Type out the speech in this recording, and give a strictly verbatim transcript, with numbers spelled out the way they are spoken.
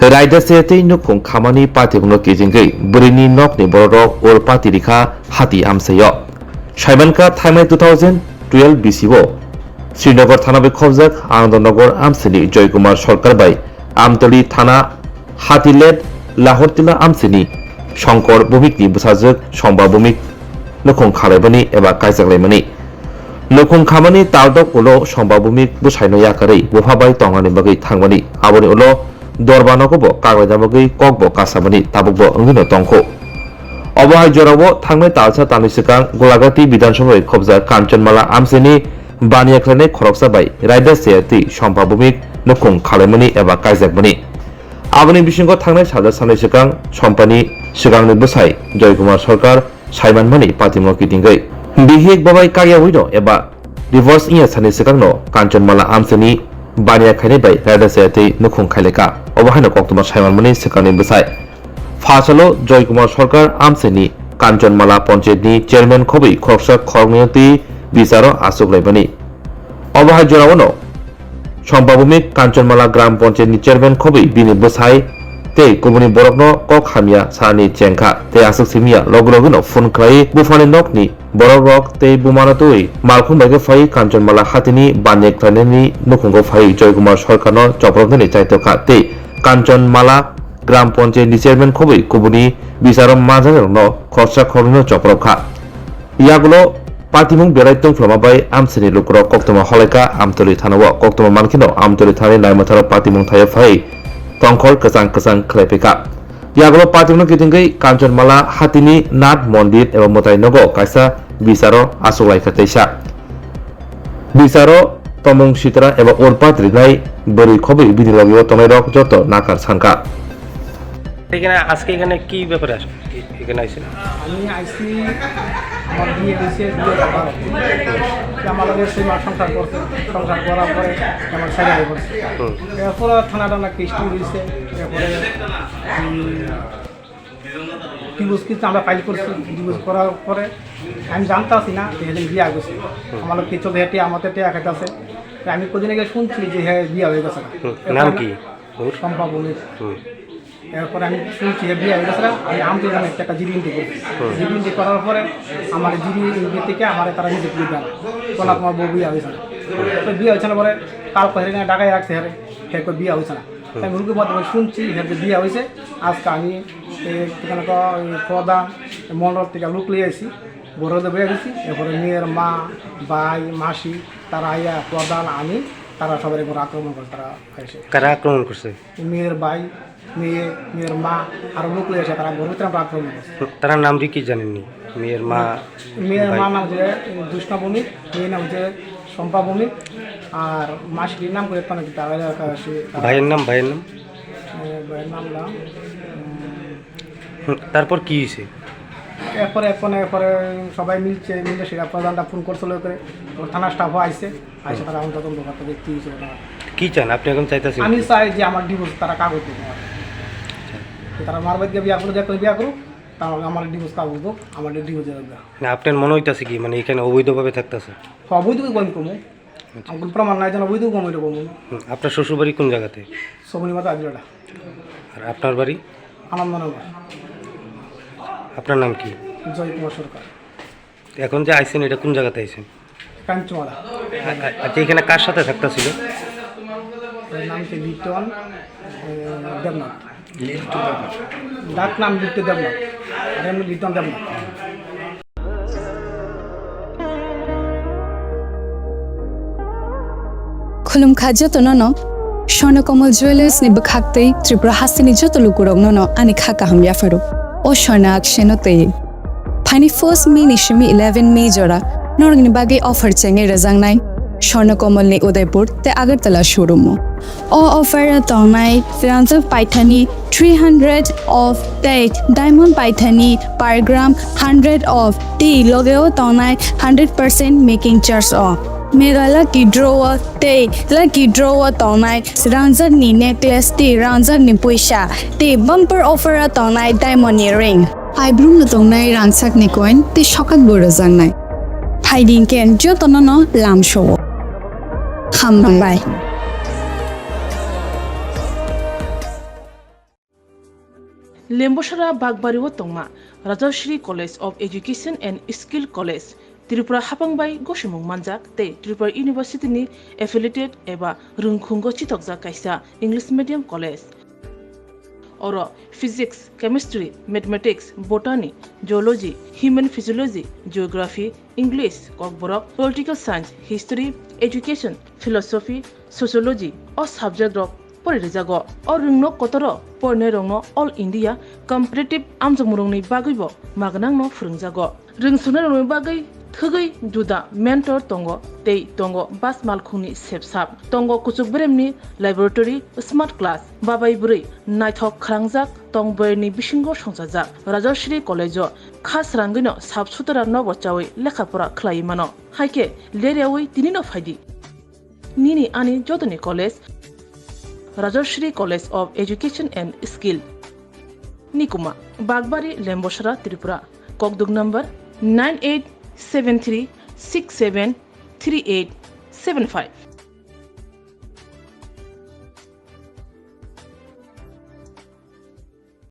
Raida se tei nukhung khamani patimungno kichingwi bwrwini nokni bororok ur pati rikha hati amchaio. Saimankha thangnai two thousand twelve bisio Srinagar thana bai khobjak Anandanagar amchaini Joy Kumar Sarkar bai Amtoli thana hati let Lahortila amchaini Shankar Bhumikni bwsajwk Somba Bhumik nukhung khalaimani eba kaijaklaimani. Nukhung khamani taldok ulo Somba Bhumik bwsaino yakarwi bupha bai tongnani bagwi thangmani. Aboni ulo Dorba nogo bo kaklaina bagwi kok bo kasamani tabuk bo wngwino tongkho. Obo hai jorao thangnai talsa talni swkang Golagati Bidhan Sabha bai khobjak Kanchanmala amchaini baniya khlainai khoroksa bai raida se tei Sompa Bhumik nukhung khalaimani eba kaijakmani. Aboni bisingo thangnai salsa salni swkang Sompani swkangni bwsai Joy Kumar Sarkar saimanmani patimungno kitingwi bihik babai kakyawino eba divorce wngya sani swkangno Kanchanmala amchaini baniya khainai bai raida se tei nukhung khailaikha. Obo haino koktwma saimanmani swkangni bwsai. Phasalo Joy Kumar Sarkar amchaini Kanchanmala Panchayatni chairman khobwi khoroksa khoroknwi twi bicharo achuklaimani. Obo hai jorao no Sompa Bhumik Kanchanmala Gram Panchayatni chairman khobwi bini bwsai tei kubuni borokno kok hamya sani chengkha tei aswk simiya logi logino phone khlai buphani nokni borokrok tei bumano twi malkhung bai khe phai Kanchanmala hatini baniya khlainani nukhungo phai Joy Kumar Sarkarno chopropnani chaitokha tei Kanchanmala Gram Panchayat ni chairman khobwi kubuni bicharo manjaknairokno khoroksa khoroknwino chopropkha. Yagulo patimung belai tungphla bai amchaini lukurok koktwma holaikha Amtoli thanao. Koktwma mankheno Amtoli thani naimwtharo patimung thaio phai tongkhor kwchang kwchang khlaiphikha. Yagulo patimungno kitingwi Kanchanmala hatini Nath Mondir eba mwtai nogo kaisa bicharo achuklaikha teisa. Bicharo tomung sitra eba urpat rinai bwrwi khobwi bini logio tongnairok joto nakar sankha. এখানে আজকে এখানে কি ব্যাপারে আসলে এখানে আইছেন? আমি আইছি, আমার বিয়ে হয়েছে, বিয়ে করার। আমার লগে সেই মা সংসার করছে, সংসার করার পরে আমার ছেলে হয়ে পড়ছে। হুম। এরপরে থানা টানা কেস হয়েছে, এরপরে, উম, ডিভোর্স কিন্তু আমরা ফাইল করছি। ডিভোর্স করার পরে আমি জানতাছি না যে হেদিন বিয়া হয়েছে। আমার লোক কিছু হেঁটে আমাদের টেয়া খাইতেছে। আমি কদিন আগে শুনছি যে হ্যাঁ, বিয়া হয়ে গেছে। হুম, নাম কি ওর? সম্ভব উনি। হুম। এরপরে আমি শুনছি যে বিয়া হয়ে গেছে। আমি আমতলি থানায় একটা জিডি এন্ট্রি করছি। হুম। জিডি এন্ট্রি করার পরে আমার জিডি এন্ট্রি থেকে আমার তারা নিজে তুলে দেন। বলা, হুম। তোমার বউ বিয়া হয়েছে না। তো বিয়া হয়েছে না পরে কাল কহের ঢাকায় রাখছে, হ্যাঁ, হে কই বিয়া হয়েছে না। হুম। আমি রুগীর মাধ্যমে শুনছি, হ্যাঁ, যে বিয়া হয়েছে। আজকে আমি এই, এখানে তো ওই প্রধান মণ্ডল থেকে লোক লিয়ে আইছি, ঘরে তো বেরিয়ে গেছি। এরপরে মেয়ের মা, ভাই, মাসি, তারা আইয়া প্রধান, আমি, তারা সবার উপর আক্রমণ করে, তারা এসে। কারা আক্রমণ করছে? মেয়ের ভাই, মেয়ে, মেয়ের মা, আরো লোক লিয়ে এসে তারা ঘরের ভিতরে আমরা আক্রমণ করছে। হুম, তার নাম কি জানেননি? মেয়ের মা, মেয়ের ভাই? মা নাম হচ্ছে জোৎস্না ভৌমিক, মেয়ের নাম হচ্ছে শম্পা ভৌমিক, আর মাসির নাম করে একটা নাকি তারা এলাকা আছে, তারা ভাইয়ের নাম, ভাইয়ের নাম? এ, ভাইয়ের নাম না, উম, হুম, তারপর কি হয়েছে? এরপরে, এখন এরপরে সবাই মিলছে, মিলে সেটা প্রধানটা ফোন করছিল করে, ওর থানা স্টাফও আইছে, আইসে হুম। তারা এখন তদন্ত করতে দেখতে হয়েছে ওটা। কি চান আপনি এখন চাইতেছেন আমি কি? চাই যে আমার ডিভোর্স তারা কাগজ দেবে আমার। আচ্ছা। তো তারা আমার বাড়িতে বিয়া করে, দেখো বিয়া করুক, তাহলে আমার ডিভোর্স কাগজ দেবো, আমার ডিভোর্স দেবে। না, আপনার মনে হইতাছে কি, মানে, এখানে অবৈধভাবে থাকতেছে? অবৈধভাবে আমি কমু। আচ্ছা। আমার কোনো প্রমাণ নাই, যেন অবৈধ কমু, এটা কমু। হুম, আপনার শ্বশুর বাড়ি কোন জায়গাতে? সবনি মাতা আদিলাটা। আর আপনার বাড়ি? আনন্দনগর। আপনার নাম কি? জয় কুমার সরকার। এখন যে আইছেন, এটা কোন জায়গাতে আইছেন? কাঞ্চমালা। আ-, আ-, আচ্ছা, এখানে কার সাথে থাকতেছিল? এর নাম কি লিটন, এ, দেবনাথ। লিটন দেবনাথ। ডাক নাম লিটন দেবনাথ। আর এমনি লিটন Debnath. Khulumkha jotono no Swarna Kamal Jewellers ni bwkhak tei Tripura hasteni joto lukurok no no ani kha kaham yapharo. O Swarna Akshay no tei. Phaini first May ni simi eleven May jora norokni bagwi offer chengwi rwjaknai Swarna Kamal ni Udaipur tei Agartala showroom o. O offer o tongnai rangjak paithani three hundred of tei diamond paithani per gram hundred of tei loge o tongnai hundred percent making charge o. Mega lucky draw o tei lucky draw o tongnai rangjak ni necklace tei rangjak ni puisa tei bumper offer o tongnai diamond ni ring. Aibrum no tongnai rangchak ni coin tei sokat bo rwjaknai. Phaidi hwnkhe jotono no lamsao. Hambai. Lembosara Bagbari o tongma Rajashri College of Education and Skill College, Tripura hapang bai gosimung manjak tei Tripura University ni affiliated eba rwngkhungo chitokjak kaisa English medium college. Oro physics, chemistry, mathematics, botany, zoology, human physiology, geography, English, Kokborok, political science, history, education, philosophy, sociology o subject rok pori rijago. O rwngno kotoro porinai rokno All India competitive amjokmung rokni bagwi bo magnangno phwrwngjago. Rwngsuknai rokni bagwi thwgwi juda mentor tongo tei tongo bas malkhungni sepsap. Tongo kuchuk beremni laboratory, smart class, babai bwrwi naithok khrangjak tong boyarni bisingo songchajak. Rajashri College o kha srangwino sap sutara nobo chawi lekha pora khlaiwi mano. Haikhe leryawi tinino phaidi. Nini ani jotoni college, Rajashri College of Education and Skill. Nikuma, Bagbari, Lembosara, Tripura. Kokduk number nine eight seven three six seven three eight seven five.